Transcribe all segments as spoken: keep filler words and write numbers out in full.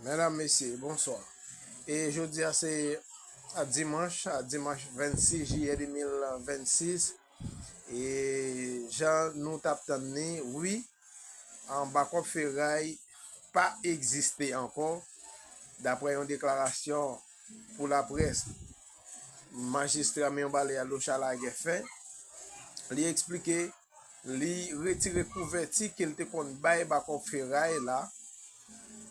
Medam, mesye, bonswa. E jodi a se a dimanch, a dimanch vennsis jiyè de mil vennsis. E jan nou t ap tann li, wi, an bakòp feray pa egziste ankò, daprè yon deklarasyon pou laprès majistra Mion Bale a Locha Lagè fè. Li eksplike li retire kouvèti ke l te konn bay bakòp feray la,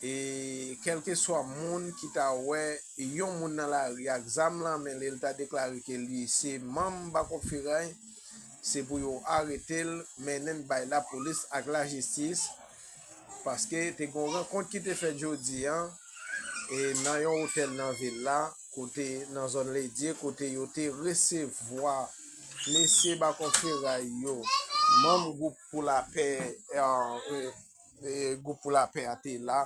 e kèlkeswa moun ki ta wè yon moun nan lari ak zam nan men li, l ta deklare ke li se manm bakòp feray, se pou yo arete l, mennen l bay lapolis ak lajistis, paske te gen yon rankont ki te fèt jodi a, e nan yon otèl nan vil la, kote nan zòn Ledye, kote yo te resevwa mesye bakòp feray yo, manm gwoup pou lapè, e, e, e, gwoup pou lapè a te la,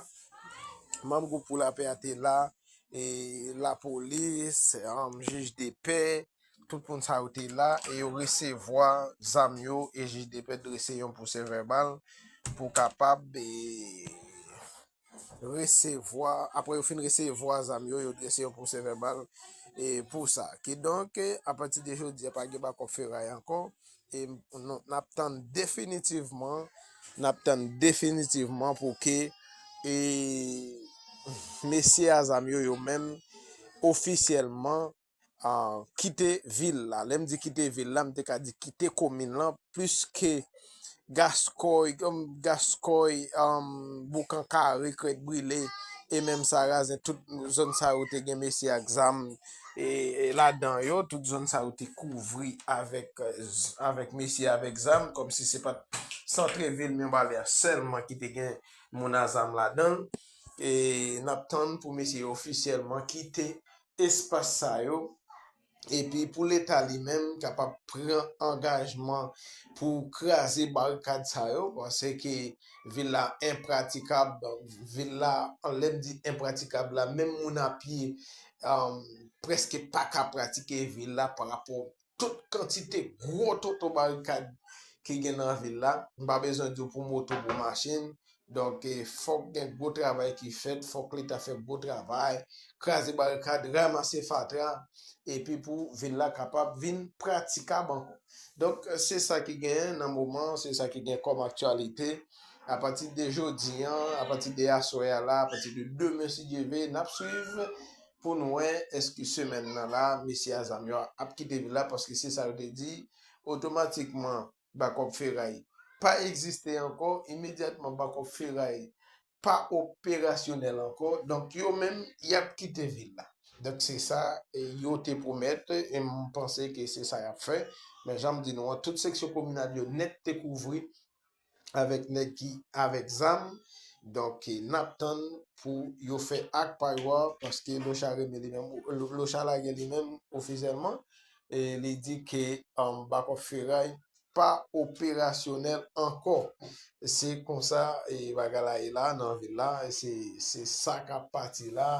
manm gwoup pou lapè a te la, e lapolis, um, jij de pè, tout moun sa yo te la, e yo resevwa zam yo, e jij de pè drese yon pwosè vèbal pou kapab, e, resevwa, apre yo fin resevwa zam yo, yo drese yon pwosè vèbal, e, pou sa. Kidonk, e, apati de jodi a, pa gen bakòp feray ankò, e nou, n ap tann definitivman, n ap tann definitivman pou ke, e, mesye a zam yo, yo menm, ofisyèlman, a, kite vil la. Lè m di kite vil la, m te ka di kite komin lan, pliske Gaskòy, um, Gaskòy, um, Boukan Kare, Krèt Brile, e menm Sarazen, tout zòn sa yo te gen mesye ak zam, e, e ladan yo, tout zòn sa yo te kouvri avèk, e, z-, avèk mesye avèk zam, kòmsi se pa t santrevil Mion Bale a sèlman ki te gen moun a zam ladan l. E n ap tann pou mesye yo ofisyèlman kite espas sa yo, epi pou Leta li menm kapab pran angajman pou kraze barikad sa yo, paske vil la enpratikab, vil la, lè m di enpratikab la, menm moun a pye, um, prèske pa ka pratike vil la parapò tout kantite gwo toto barikad ki gen nan vil la. M pa bezwen di w pou moto, pou machin. Donk, e, fòk gen gwo travay ki fèt, fòk Leta fè gwo travay, kraze barikad, ranmase fatra, epi pou vil la kapab vin pratikab ankò. Donk, se sa ki genyen nan moman, se sa ki gen kòm aktyalite. Apati de jodi a, apati de aswè a la, apati de demen si Dye ve, n ap swiv pou n wè èske semèn nan la, mesye a zam yo ap kite vil la, paske se sa yo te di, otomatikman, bakòp feray pa egziste ankò, imedyatman bakòp feray pa operasyonèl ankò, donk yo menm, y ap kite vil la. Donk se sa, e, yo te pwomèt, e m panse ke se sa y ap fè. Men jan m di nou an, tout seksyon kominal yo nèt te kouvri avèk nèg ki avèk zam. Donk, e, n ap tann pou yo fè ak pa yo a, paske Locha Reme li menm, Lo-, Locha Lagè li menm, ofisyèlman, e, li di ke, um, bakòp feray pa operasyonèl ankò. Se konsa, e, bagay la ye la, nan vil la, e se, se sa k ap pati la.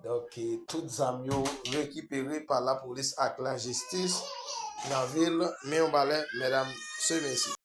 Donk, e, tout zam yo rekipere pa lapolis ak lajistis nan vil Mion Bale, medam, se mesye.